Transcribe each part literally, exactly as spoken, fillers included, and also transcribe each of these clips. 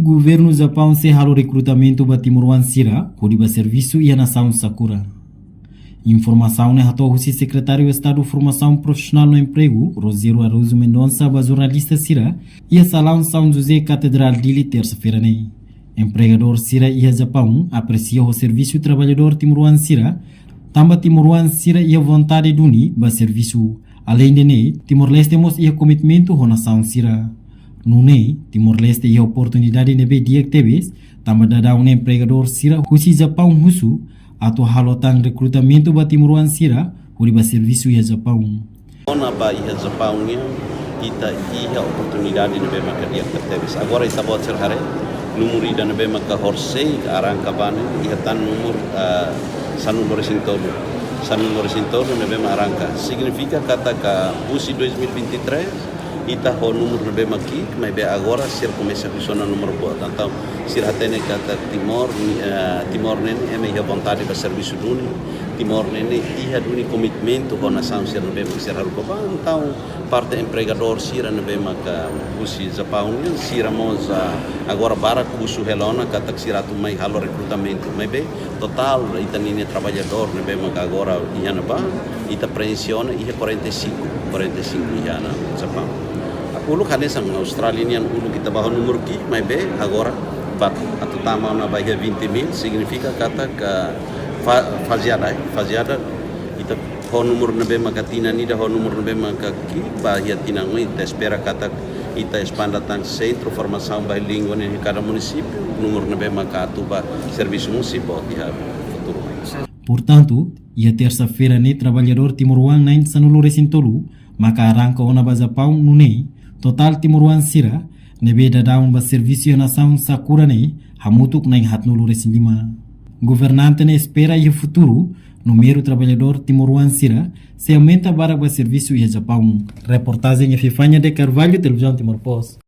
Governu Japaun sei halo rekrutamentu ba timoroan sira hodi ba servisu iha nasaun Sakura. Informasaun ne'e hato'o husi Sekretáriu Estadu Formasaun Profisionál no Empregu, Rogério Araújo Mendonça, ba jornalista sira iha salaun São José Katedrál Dili, tersa-feira ne'e. Empregadór sira iha Japaun apresia ho servisu traballadór timoroan sira, tanba timoroan sira iha vontade duni ba servisu. Aleinde ne'e, Timor-Leste mós iha komitmentu ho nasaun sira. Nune'e, Timor-Leste iha oportunidade ne'ebé di'ak tebes, tanba daudaun ne'e empregadór sira husi Japaun husu atu halo tan rekrutamentu ba timoroan sira hodi ba servisu iha Japaun. Ona ba iha Japaun nian, ita iha oportunidade ne'ebé maka di'ak tebes. Agora ita-boot sira haree, númeru ida ne'ebé maka horisehik arranka ba ne'e, iha tan númeru, ah, sanulu-resin-tolu. Sanulu-resin-tolu ne'ebé mak arranka. Signifika katak husi dois mil e vinte e três, ita ho númeru ne'ebé mak ki'ik, maibé agora sira komesa husu ona númeru boot. Entaun, sira hatene katak Timor, eh, Timor ne'e ne'e ema iha vontade ba servisu duni, Timor ne'e ne'e iha duni komitmentu ho nasaun sira ne'ebé mak sira haruka ba. Entaun, parte empregadór sira ne'ebé maka husi Japaun nian, sira mós, ah, agora barak husu hela ona katak sira atu mai halo rekrutamentu. Maibé, totál ita-nia traballadór ne'ebé maka agora iha ne'ebá, ita preenxe ona iha quarenta e cinco, quarenta e cinco iha ne'e Japaun. Uluk hanesan Austrália nian, uluk ita ba ho númeru ki'ik, maibé agora ba atu tama ona ba iha vinte mil, signifika katak fa-, faze ida, eh, faze ida ita ho númeru ne'ebé maka tinan ida, ho númeru ne'ebé maka ki'ik, ba iha tinan oin, ita espera katak ita espanda tan sentru formasaun bilíngue ne'e iha kada munisípiu, númeru ne'ebé maka atu ba servisu mós sei boot iha futuru. Portantu, iha tersa-feira ne'e traballadór timoroan na'in sanulu-resin-tolu maka arranka ona ba Japaun, nune'e totál timoroan sira ne'ebé daudaun ba servisu iha nasaun Sakura ne'e hamutuk na'in haatnulu-resin-lima. Governante ne'e espera iha futuru númeru traballadór timoroan sira sei aumenta barak ba servisu iha Japaun. Reportajen Epifania de Carvalho, Televizaun Timor Post.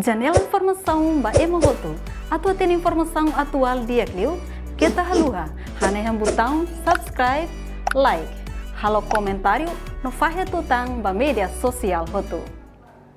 Janela informasaun ba ema hotu. Atu hatene informasaun atuál di'ak liu, keta haluha hanehan butaun subscribe, like, halo komentáriu no fahe tutan ba média sosiál hotu.